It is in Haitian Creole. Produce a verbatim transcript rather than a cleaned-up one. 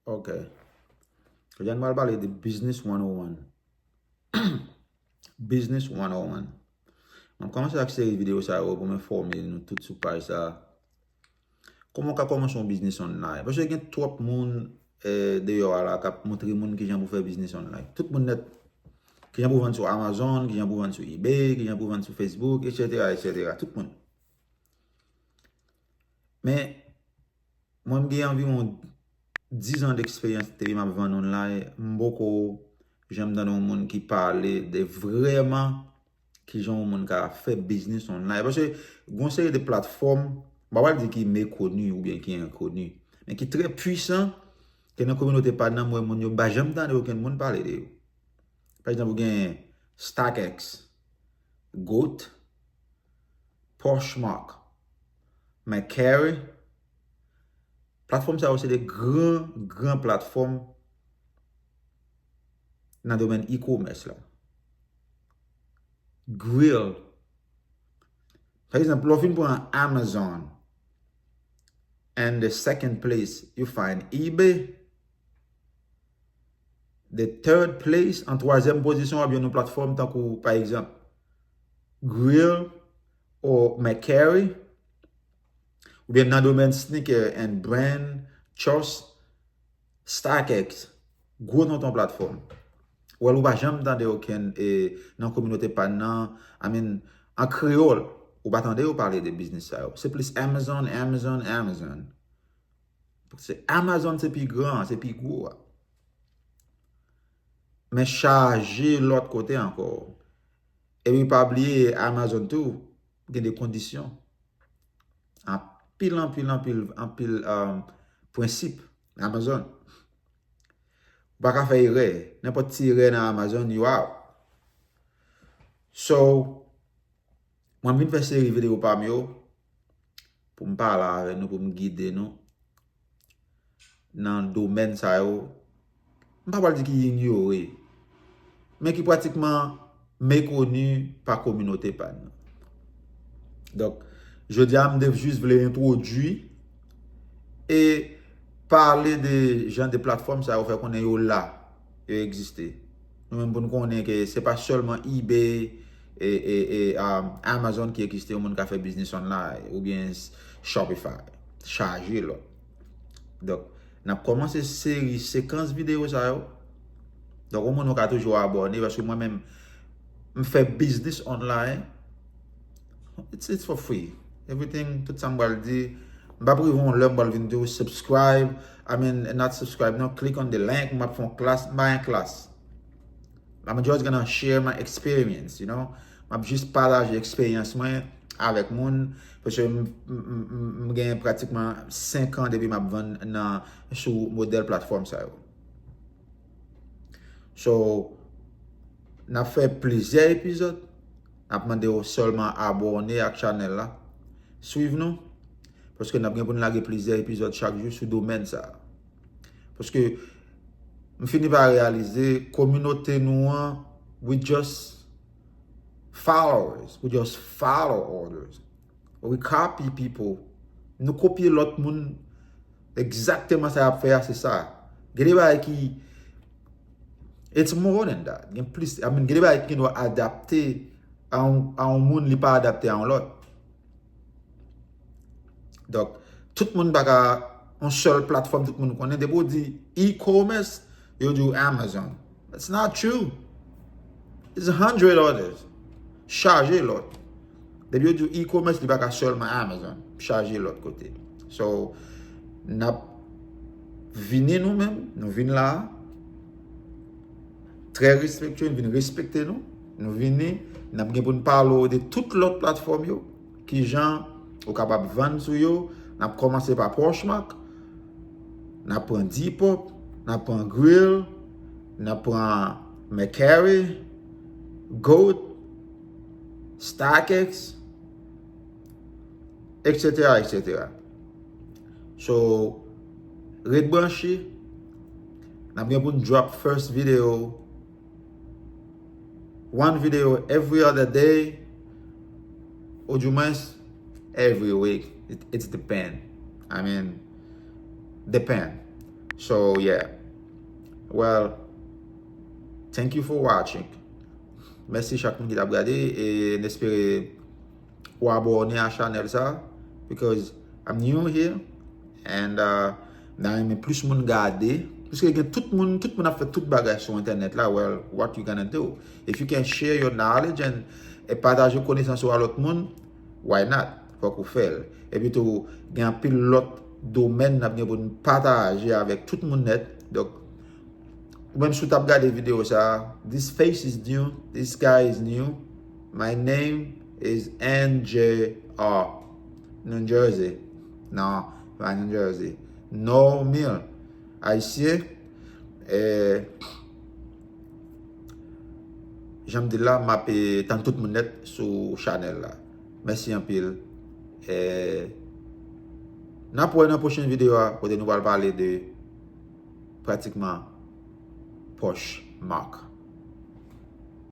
Ok. Jodi a nou pral pale de Business one oh one. Business one oh one. M ap kòmanse ak seri videyo sa yo pou m enfòme nou tout sou paj sa. Kòman w ka kòmanse yon biznis online? Paske gen twòp moun eh, deyò a la k ap montre moun kijan pou fè biznis online. Tout moun nèt. Kijan pou vann sou Amazon, kijan pou vann sou eBay, kijan pou vann sou Facebook, etsetera, etsetera. Tout moun. Men, mwen m gen anviwon dis an deksperyans depi m ap vann online, m poko janm tande yon moun ki pale de vrèman kijan yon moun ka fè biznis online. Paske gon seri de platfòm, m pa pral di ki mekoni oubyen ki enkoni, men ki trè pwisan, ke nan kominote pa n nan, m wè moun yo, m pa janm tande okenn moun pale de yo. Pa egzanp, ou gen StockX, Goat, Poshmark, Mercari. Platfòm sa yo se de gran, gran platfòm nan domèn e-commerce la. Grail. Pa egzanp, lè w fin pran Amazon, and the second place, you find eBay, the third place, an twazyèm pozisyon, w ap jwenn yon platfòm tankou, pa egzanp, Grail or Mercari, oubyen nan domèn sneaker and brand trust, StockX, gwo tonton platfòm. Well, ou pa janm tande okenn eh, nan kominote pa n nan, I mean, an kreyòl, ou pa tande yo pale de biznis sa yo. Se plis Amazon, Amazon, Amazon. Se Amazon se pi gran, se pi gwo a. Men chaje lòt kote ankò. Epi pa bliye Amazon tou, gen de kondisyon. Anpil, anpil, anpil, anpil um, prensip Amazon. Ou pa ka fè erè. Nenpòt ti erè nan Amazon, you out. So, mwen vin fè seri videyo pa m yo pou m pale avè nou, pou m gide nou nan domèn sa yo. M pa pral di ki inyore, men ki pratikman mekoni pa kominote pa n nan. Donk, jodi a, m te jis vle entwodui e pale de jan de platfòm sa yo fè konnen yo la, yo egziste. Nou menm pou n konnen ke se pa sèlman eBay e, e, e um, Amazon ki egziste, yon moun ka fè biznis online, oubyen Shopify. Chaje lòt. Donk, n ap kòmanse seri sekans videyo sa yo. Donk, ou moun ou ka toujou abòne, paske mwen menm, m fè biznis online. It's, it's for free. Everything, tout sa m pral di, m pa prive yon lè m pral vin di w subscribe. I mean, not subscribe, non, click on the link, m ap fè yon klas, m pa gen klas. I'm just gonna share my experience, you know. M ap jis pataje eksperyans mwen avèk moun, paske m, m, m, m, m gen pratikman senk an depi m ap vann nan, sou modèl platfòm sa yo. So, n ap fè plizyè epizòd. N ap mande w sèlman abòne ak chanèl la. Swiv nou. Paske n ap gen pou n lage plizyè epizòd chak jou sou domèn sa a. Paske m fini pa reyalize, kominote nou an, we just followers. We just follow others. We copy people. Nou kopye lòt moun. Egzakteman sa y ap fè a, se sa. Gen de bagay ki, it's more than that. Gen plis, I mean, gen de bagay ki gen dwa adapte a yon, a yon moun, li pa adapte a yon lòt. Donk, tout moun pa ka, yon sèl platfòm tout moun konnen. Depi w di e-commerce, yo di w Amazon. That's not true. It's a hundred others. Chaje lòt. Depi yo di w e-commerce, li pa ka sèlman Amazon. Chaje lòt kote. So, n ap vini nou menm, nou vin la a. Trè respektye, n vin respekte nou. Nou vini, n ap gen pou n pale w de tout lòt platfòm yo. Kijan ou kapab vann sou yo. N ap kòmanse pa Poshmark. N ap pran Depop, n ap pran Grail, n ap pran Mercari, Goat, StockX, etsetera, etsetera. So, ret branche, n ap gen pou n drop first video, one video every other day, ou du moins every week. It, it's depend. I mean, depend. So yeah. Well, thank you for watching. Mèsi chak moun ki t ap gade e n espere ou abòne a chanèl sa because I'm new here and uh, m ta renmen plis moun gade. Piske gen tout moun, tout moun ap fè tout bagay sou entènèt la. Well, what you gonna do? If you can share your knowledge and e pataje konesans ou a lòt moun, why not? Fòk ou fè l. Epi tou, gen anpil lòt domèn n ap gen pou n pataje avèk tout moun nèt. Donk, ou menm si w t ap gade videyo sa, this face is new, this guy is new. My name is N J R, New Jersey. Non, pa New Jersey. Normil, Ayisyen. Eh, jan m di l la, m ap eh, tann tout moun nèt sou chanèl la. Mèsi anpil. Eh, n ap wè nan pwochen videyo a, kote nou pral pale de pratikman Poshmark.